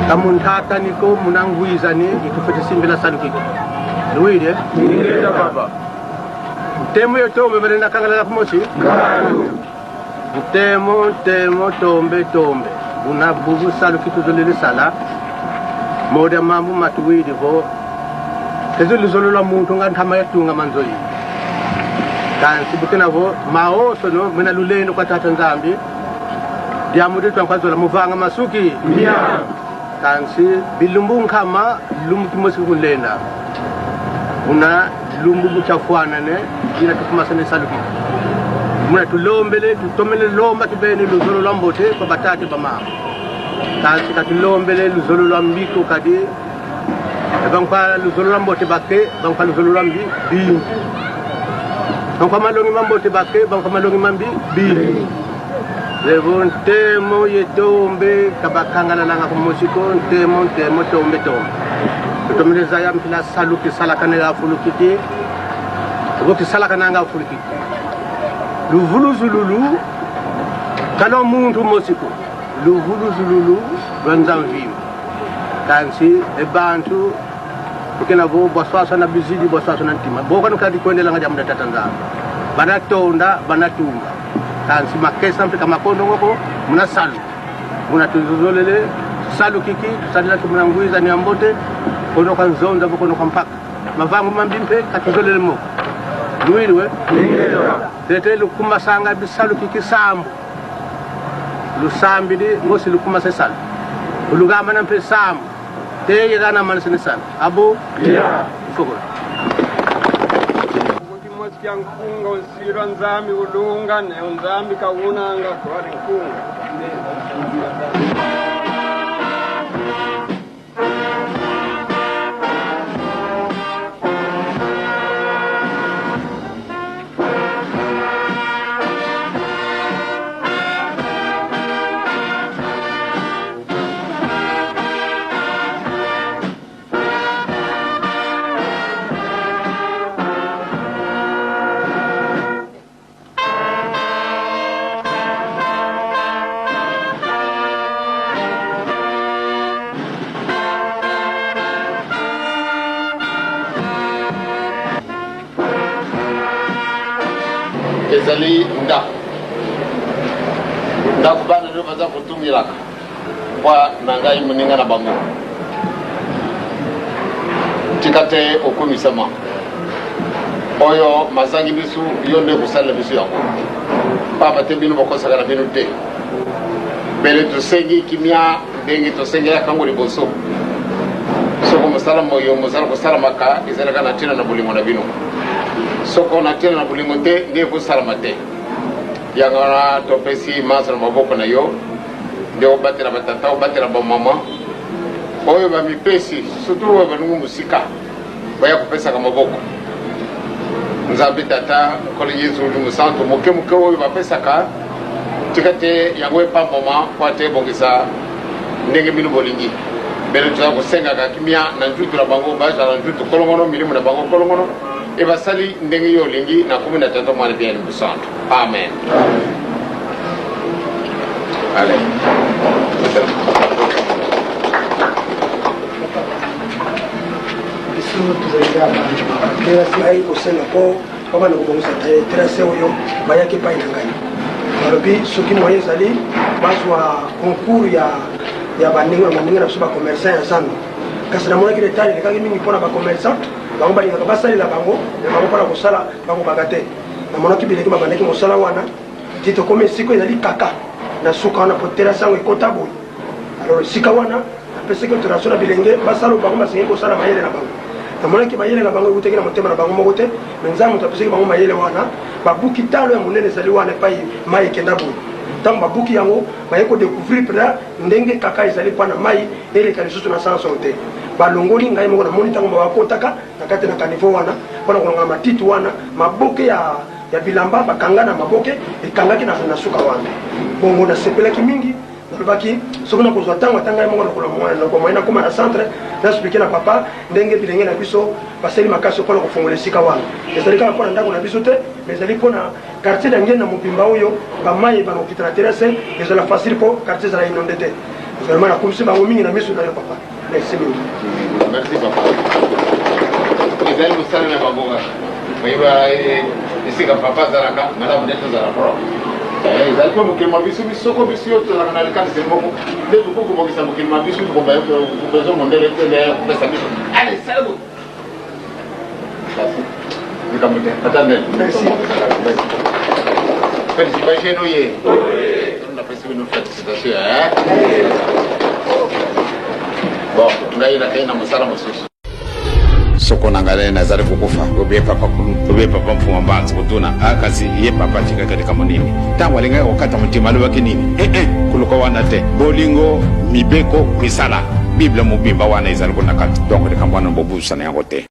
Kamuntataniko munangwizani itufetisimbila salukiki luwile Baba. Ntemo yo tombe balenda kangalala kumosi ntemo ntemo tombe tombe buna bubu saluki tuzolele sala moda mambu matuwili vo tezolizolola muntu nga nthama yatunga manzoyi kansi bukenavo maoso no mena lulendo kwa tata nzambi diamudu twankwazola muvanga masuki kansi bilumbu nkhama lumbu kimosi kulenda una lumbu buchafuanane ina tukumasane saluki muna tulombele tutomele lomba tubene luzolo lwa mbote kwa batate bamama kansi katulombele luzolo lwa mbiko kadi bankwa luzolo lwa mbote bake bankwa luzolo lwa mbi bingi bankwa malongi mambote bake bankwa malongi mambi bingi levo ntemo ye tombe kabakangalalanga kumusiko ntemo ntemo tombe tombe tutomeleza ya mpila saluki salakane ya fulukiti voki salakana nga fulukiti luvuluzululu kalo muntu mosiko luvuluzululu lwanzamvimba kansi ebantu ukena vo bwaswaswa na bizidi bwaswaswa na ntima bokano kati kwendelanga jamuda tata nzambe banatonda banatumba kansi makesa mpe kamakondo ngoko muna salu muna tuzozolele salu kiki tusalila muna ngwiza ni ambote kono ka nzonza kono ka mpaka mavangu mambi mpe katuzolele moko luiliwe tete lukumasanga bisalu kiki sambu lusambili ngosi lukumasa salu ulugamba na mpe sambu teyekana manisini salu abu foko Kuti mosi ya nkunga unsirwa nzambi ulunga ne nzambi kaunanga twali nkunga. Ezali ndako ndako bana nde baza kotungilaka mpo na ngai moninga na bango tika te okumisama oyo mazangi biso yo nde kosalela biso yango pamba te bino bakosaka na bino te mbele tosengi kimia ndenge tosengelaka yango liboso soko mosala moyo mosala kosalamaka ezalaka na ntina na bolingo na bino soko na ntina na bolingo te nde ekosalama te yango wana topesi manso na maboko na yo nde obatela batata obatela bamama oyo bamipesi surtout oyo balungu mosika baya kopesaka maboko nzambe tata nkolo yesu mosantu moke moke oyo bapesaka tika te yango epambwama mpo ate ebongisa ndenge bino bolingi mbele toza kosengaka kimia na njutu na bango bazala njutu kolongono milimo na bango kolongono e basali ndenge yo olingi na kombo na tata mwana mpe ya mosantu amen. Allez. Biso tozali kaka bakelasi ayei kosenga mpo babanda kobongisa terase oyo bayaki epai na ngai balobi soki moyen ezali bazwa concours ya ya baninga baninga na biso bacommerçant ya zando kasi namonaki retard elekaki mingi mpona bacommerçant bango balingaka basalela bango me bango mpona kosala bakokaka te namonaki bilenge babandaki mosala wana ti tokomi esika ezali kaka na suka wana po terase yango ekota boye alors esika wana napesaki autorisation na bilenge basala bango basengeli kosala mayele na bango namonaki mayele na bango ewutaki na motema na bango moko te me nzambe moto apesaki bango mayele wana babuki talo ya monene ezali wana epai mai ekenda boye ntango babuki yango baye kodécouvrir mpena ndenge kaka ezali mpa na mai eleka lisusu na sanso te balongoli ngai moko namoni ntango bakotaka na kati na caniveau wana mpona kolongola matiti wana maboke ya, ya bilamba bakanga na maboke ekangaki na, na suka wana bongo nasepelaki mingi nalobaki soki nakozwa ntango ata ngai moko nakolwa moyen nakóma na centre naexplike na papa ndenge bilenge na biso basali makasi mpona kofongola esika wana ezali kaka mpona ndako na biso te mais ezali mpona quartier na ngai na mobimba oyo bamai ebana kokita na terrasse ezala facile mpo quartier ezala inonde te. Vraiment nakumisi bango mingi na miso na yo papa. Merci mingi. Merci papa. Ezali mosala na bango kaka. Bayeba esika papa azalaka malamu nde tozala propre. Ezali mpe mokili mwa biso bisoko biso yo tozalaka na likanisi moko nde tokoki kobongisa mokili mwa biso tokobezo mondele te nde kopesa biso ale sala boye kasi likambo te ata nde Merci. Félicitations oye napesi bino félicitation bon ngai nakei na mosala mosusu. Soko na ngai nazali kokufa obie papa kulu obie papa mfuma mbanzi kotuna a kasi ye papa atikaka likambo nini ntango alingaki kokata motima alobaki nini ee eh, eh, koluka wana te bolingo mibeko misala bible mobimba wana ezali kuna kati donc likambo wana bobusana yango te.